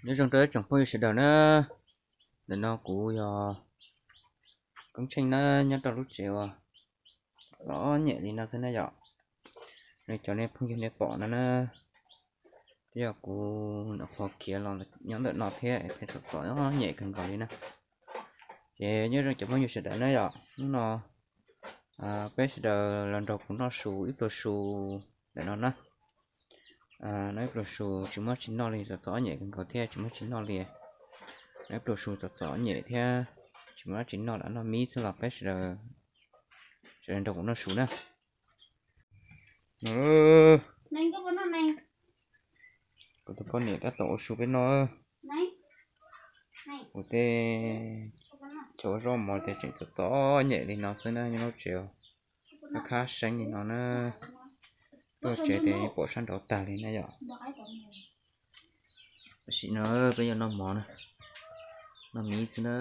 Nyob zoo rau ib tsoom phooj ywg sawv daws na, ntawm no kuv yog Koob Tsheej na, nyob rau lub tsev uas txom nyem li no xwb na yom. Nej cov nej phooj ywg nej pom no na, twb yog kuv nyuam qhuav khiav los nyob ntawm no thiab, txom txom nyem kawg nkaus li na. Ces nyob zoo cov phooj ywg sawv daws na yom, hnub no peb sawv daws los nrog kuv noj su ib pluag su ntawm no na. Noj ib pluag su tsis muaj tsis noj li, txom txom nyem kawg nkaus thiab tsis muaj tsis noj li. Noj ib pluag su txom txom nyem thiab tsis muaj tsis noj, lam noj mib xwb los peb sawv daws, sawv daws nrog kuv noj su na. Kuv tus poj niam tab tom ua su peb noj. Kuv tej chaw ua zaub mov ces tseem txom txom nyem li no xwb na, nyob lub tsev khab khab seeb li no na. Tuaj tsev ces pom sab nraud tag li na yom. Tam sim no peb yuav noj mov na, noj mib xwb na.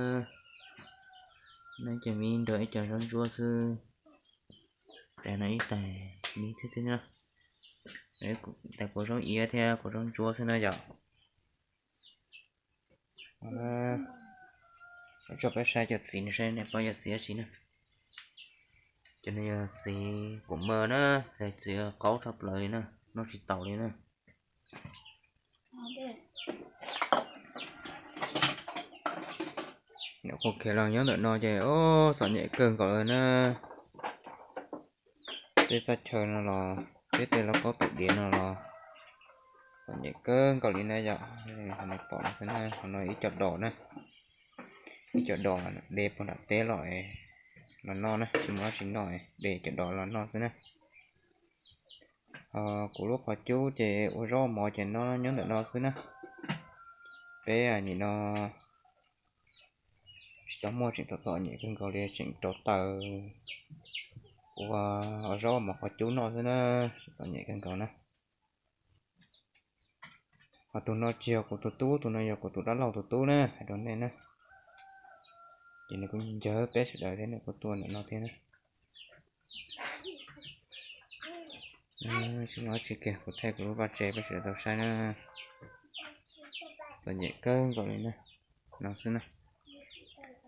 Noj ib co mib nrog ib co zaub ntsuab xwb. Tais no ib tais mib thiab thiab na. Tais kuv zaub iab thiab kuv zaub ntsuab xwb na yom. Tso peb saib cov txiv no seb nej paub yog txiv dab tsi na. Cov no yog txiv kuam maj na, txiv qaub tshaj plaws li na, noj tsis taus li na. Nyuam qhuav khiav los nyob ntawm no ces txom nyem kawg nkaus li na. Tej txaj chaw no los, tej tej lauj kaub tawm diav no los txom nyem kawg nkaus li na yom. Qhov no pom no xwb na, qhov no ib co dos na, ib co dos de puag nram teb los, los noj na, tsis muaj dab tsi noj, de cov dos los noj xwb na. Kuv lub qhov cub ces ua zaub mov ces nyob ntawm no xwb na. Peb nim no tsis tau muaj, tseem txom txom nyem kawg nkaus li, tseem rauv taws ua zaub mov qhov cub noj xwb na, txom nyem kawg nkaus na. Ho tus no tsis yog kuv tus tub, tus no yog kuv tus dab laug tus tub na, hais rau nej na. Ces nws kuj ncawg peb sawv daws thiab, nws kuj tuaj ntawm no thiab na. Tsis muaj dab tsi kiag, kuv thaij kuv lub vaj tsev peb sawv daws tau saib na. Txom nyem kawg nkaus li na, no xwb na.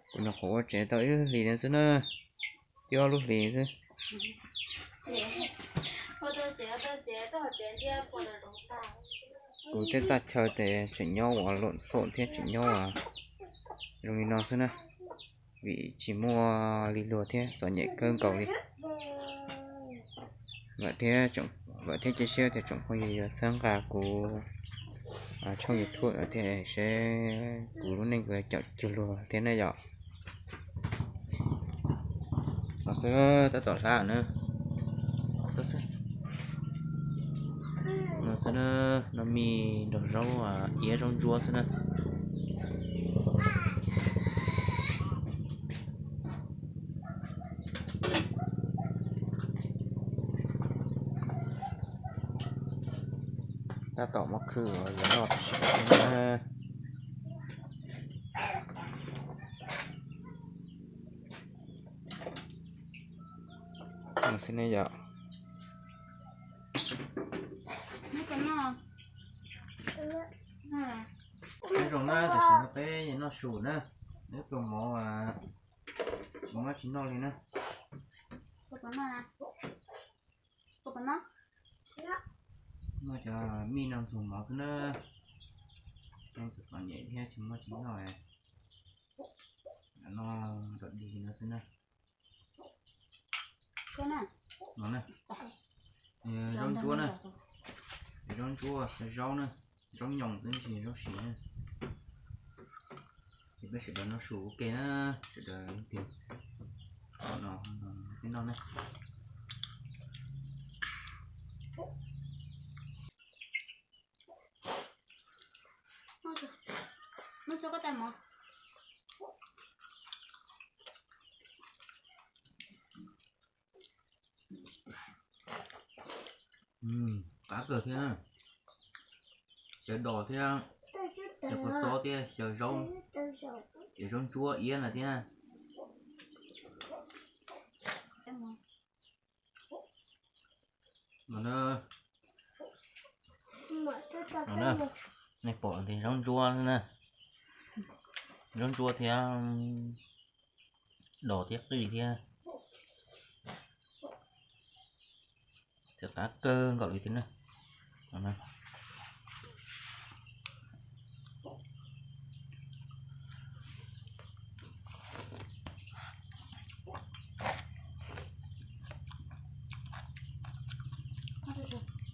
Kuv nyuam qhuav ua tsev tau ib lub hlis no xwb na, ib ob lub hlis xwb. Kuv tej txaj chaw ces tseem nyob ua luam xom thiab tseem nyob ua zoo li no xwb na, vim tsis muaj lig luag thiab txom nyem kawg nkaus li. Vam thiab cia siab tias tsoom phooj ywg yuav txhawb nqa kuv tshooj YouTube thiab seb kuv lub neej yuav caum cuag luag thiab na yom. No xwb, tab tom hlab na. No xwb na, noj mib nrog zaub iab zaub ntsuab xwb na. Tab tom muab khwb yuav noj tam sim no. No xwb ne yom. Nyob zoo na, tam sim no peb noj su na, neb pluag mov tsis muaj tsis noj li na. Noj cov mij no ntxuag mov xwb na. Txom nyem thiab tsis muaj tsis noj, noj dog dig no xwb na. No na, zaub ntsuab na, zaub ntsuab xyaw zaub na, zaub nyoos xwb tsis zaub siav na. Ces peb sawv daws noj su ua ke na, sawv daws leej twg no peb noj na. Qab kawg thiab, xyaw dos thiab, xyaw kua txob thiab, xyaw zaub, xyaw zaub ntsuab iab no thiab. No na, no na, Nej pom tias zaub ntsuab na, zaub ntsuab thiab, dos thiab qij thiab, txiv qab kawg nkaus li thiab na.